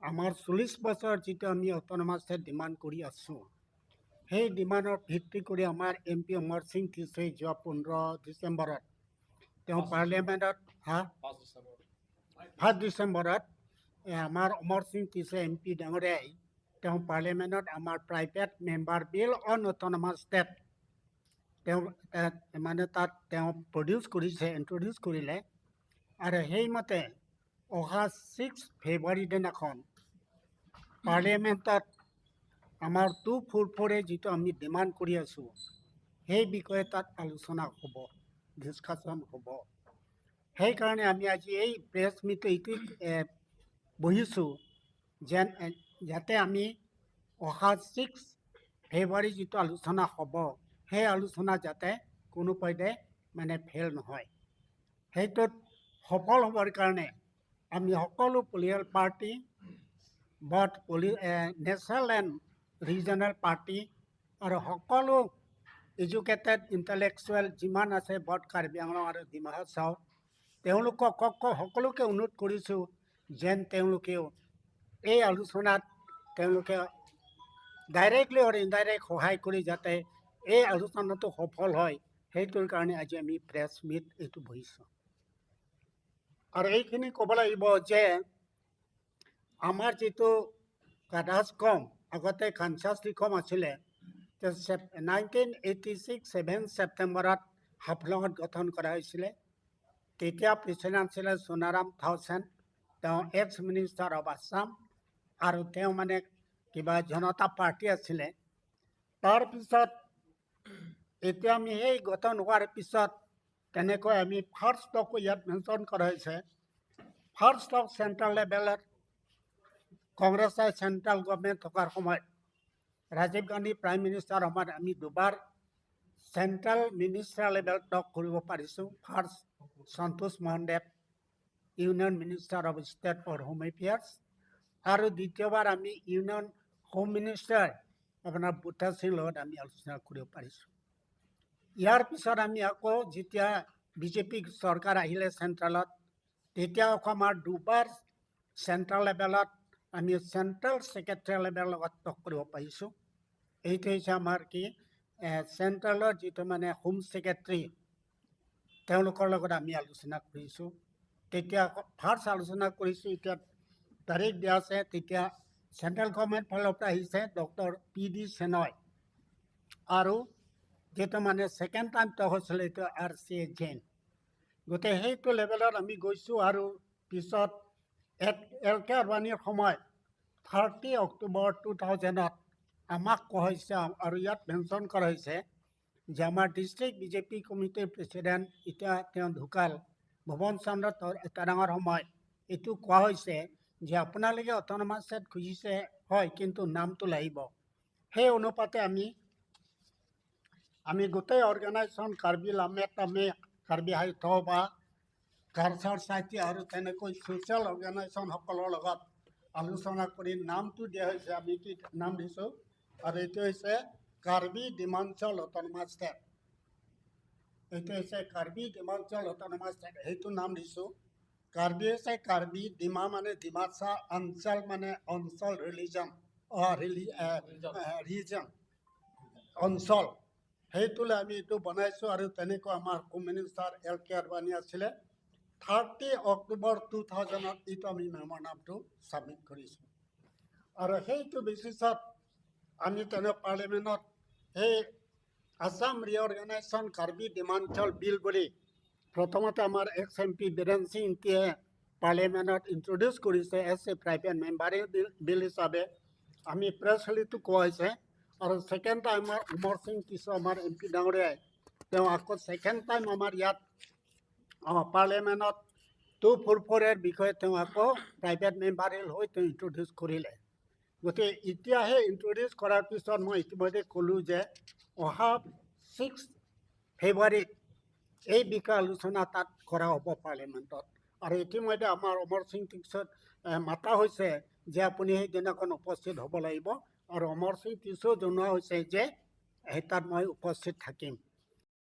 আমাৰ 40 বছৰ যিটো আমি অট'নমাছ ষ্টেট ডিমাণ্ড কৰি আছোঁ, সেই ডিমাণ্ডৰ ভিত্তি কৰি আমাৰ এম পি অমৰ সিং টিছ'ই যোৱা 15 ডিচেম্বৰত তেওঁ পাৰ্লিয়ামেণ্টত, হা, 5 ডিচেম্বৰত আমাৰ অমৰ সিং টিছ' এম পি ডাঙৰীয়াই তেওঁ পাৰ্লিয়ামেণ্টত আমাৰ private member bill on autonomous state তেওঁ মানে তাত তেওঁ প্ৰডিউচ কৰিছে, ইণ্ট্ৰডিউচ কৰিলে। আৰু সেইমতে অহা 6 ফেব্ৰুৱাৰী দিনাখন পাৰ্লিয়ামেণ্টত আমাৰ 244-এ যিটো আমি ডিমাণ্ড কৰি আছোঁ, সেই বিষয়ে তাত আলোচনা হ'ব, ডিছকাশ্যন হ'ব। সেইকাৰণে আমি আজি এই প্ৰেছ মিট এইটো বহিছোঁ যেন যাতে আমি অহা 6 ফেব্ৰুৱাৰী যিটো আলোচনা হ'ব, সেই আলোচনা যাতে কোনো পধ্যে মানে ফেইল নহয়। সেইটোত সফল হ'বৰ কাৰণে আমি সকলো political party, both national and regional party আৰু সকলো এডুকেটেড ইণ্টেলেকচুৱেল যিমান আছে বথ কাৰ্বি আংলং আৰু ডিমা হাছাও, তেওঁলোকক সকলোকে অনুৰোধ কৰিছোঁ যেন তেওঁলোকেও এই আলোচনাত তেওঁলোকে ডাইৰেক্টলি আৰু ইনডাইৰেক্ট সহায় কৰি যাতে এই আলোচনাটো সফল হয়, সেইটোৰ কাৰণে আজি আমি প্ৰেছ মিট এইটো বহিছোঁ। আৰু এইখিনি ক'ব লাগিব যে আমাৰ যিটো কাদাসকম, আগতে কাঞ্চাশ্ৰীকম আছিলে, 1986 7 ছেপ্টেম্বৰত হাফলঙত গঠন কৰা হৈছিলে। তেতিয়া প্ৰেচিডেণ্ট আছিলে সোণাৰাম থাউচেন, তেওঁ এক্স মিনিষ্টাৰ অফ আছাম আৰু তেওঁ মানে কিবা জনতা পাৰ্টি আছিলে। তাৰপিছত এতিয়া আমি সেই গঠন হোৱাৰ পিছত তেনেকৈ আমি ফাৰ্ষ্ট টকো ইয়াত মেনশ্যন কৰা হৈছে। ফাৰ্ষ্ট টক চেণ্ট্ৰেল লেভেলত কংগ্ৰেছে চেণ্ট্ৰেল গভমেণ্ট থকাৰ সময়ত, ৰাজীৱ গান্ধী প্ৰাইম মিনিষ্টাৰ সময়ত আমি দুবাৰ চেণ্ট্ৰেল মিনিষ্টাৰ লেভেল টক কৰিব পাৰিছোঁ। First Santosh Mohan Dev, Union Minister of State for Home Affairs, আৰু দ্বিতীয়বাৰ আমি ইউনিয়ন হোম মিনিষ্টাৰ আপোনাৰ বুটা সিং লগত আমি আলোচনা কৰিব পাৰিছোঁ। ইয়াৰ পিছত আমি আকৌ যেতিয়া বিজেপি চৰকাৰ আহিলে চেণ্ট্ৰেলত, তেতিয়া আকৌ আমাৰ দুবাৰ চেণ্ট্ৰেল লেভেলত আমি চেণ্ট্ৰেল ছেক্ৰেটাৰী লেভেলৰ লগত টক কৰিব পাৰিছোঁ। এইটো হৈছে আমাৰ কি চেণ্ট্ৰেলৰ যিটো মানে হোম ছেক্ৰেটাৰী, তেওঁলোকৰ লগত আমি আলোচনা কৰিছোঁ। তেতিয়া ফাৰ্ষ্ট আলোচনা কৰিছোঁ, এতিয়া তাৰিখ দিয়া আছে। তেতিয়া চেণ্ট্ৰেল গভৰ্ণমেণ্ট ফালৰ পৰা আহিছে ডক্টৰ পি ডি চেনয় আৰু যিটো মানে ছেকেণ্ড টাইম টক হৈছিলে, এইটো আৰ চি এ জৈন। গতিকে সেইটো লেভেলত আমি গৈছোঁ। আৰু পিছত এল কে আদৱানীৰ সময়ত 30 অক্টোবৰ 2000ত আমাক কোৱা হৈছে আৰু ইয়াত মেনশ্যন কৰা হৈছে যে আমাৰ ডিষ্ট্ৰিক্ট বিজেপি কমিটিৰ প্ৰেচিডেণ্ট, এতিয়া তেওঁ ঢুকাল, ভুৱন চন্দ্ৰ তেৰাঙৰ সময়ত এইটো কোৱা হৈছে যে আপোনালোকে অট'নমাছ ষ্টেট খুজিছে হয়, কিন্তু নামটো লাগিব। সেই অনুপাতে আমি গোটেই অৰ্গেনাইজেশ্যন কাৰ্বি লামে তামে, কাৰ্বি সাহিত্য বা কালচাৰ ছ'চাইটি আৰু তেনেকৈ ছ'চিয়েল অৰ্গেনাইজেশ্যনসকলৰ লগত আলোচনা কৰি নামটো দিয়া হৈছে। আমি কি নাম দিছোঁ? আৰু এইটো হৈছে কাৰ্বি ডিমাঞ্চল অট'নমাছ ষ্টেট। এইটো হৈছে কাৰ্বি ডিমাঞ্চল অট'নমাছ ষ্টেট, সেইটো নাম দিছোঁ। কাৰ্বি হৈছে কাৰ্বি, ডিমা মানে ডিমাচা, অঞ্চল মানে অঞ্চল, ৰিলিজন, ৰিজন, অঞ্চল, সেইটোলৈ আমি এইটো বনাইছোঁ। আৰু তেনেকুৱা আমাৰ হোম মিনিষ্টাৰ এল কে আদৱানী আছিলে। 30 অক্টোবৰ 2000ত এইটো আমি মেম'ৰেণ্ডামটো ছাবমিট কৰিছোঁ। আৰু সেইটো বেচিছত আমি তেনে পাৰ্লিয়ামেণ্টত সেই আছাম ৰিঅৰ্গেনাইজেশ্যন কাৰ্বি ডিমাঞ্চল বিল বুলি প্ৰথমতে আমাৰ ex M P Biren Singh ইংতিয়ে পাৰ্লিয়ামেণ্টত ইণ্ট্ৰডিউচ কৰিছে as a private member bill হিচাপে। আমি প্ৰেছ ৰিলিজটো কোৱা হৈছে। আৰু ছেকেণ্ড টাইম আমাৰ অমৰ সিং টিছ', আমাৰ এম পি ডাঙৰীয়াই, তেওঁ আকৌ ছেকেণ্ড টাইম আমাৰ ইয়াত পাৰ্লিয়ামেণ্টত 244-ৰ বিষয়ে তেওঁ আকৌ প্ৰাইভেট মেম্বাৰ হৈ তেওঁ ইণ্ট্ৰডিউচ কৰিলে। গতিকে এতিয়াহে ইণ্ট্ৰডিউচ কৰাৰ পিছত মই ইতিমধ্যে ক'লোঁ যে অহা 6 ফেব্ৰুৱাৰীত এই বিষয়ে আলোচনা তাত কৰা হ'ব পাৰ্লিয়ামেণ্টত। আৰু ইতিমধ্যে আমাৰ অমৰ সিং টিছত মাতা হৈছে যে আপুনি সেইদিনাখন উপস্থিত হ'ব লাগিব। আৰু অমৰ সিং টিছো জনোৱা হৈছে যে সেই তাত মই উপস্থিত থাকিম।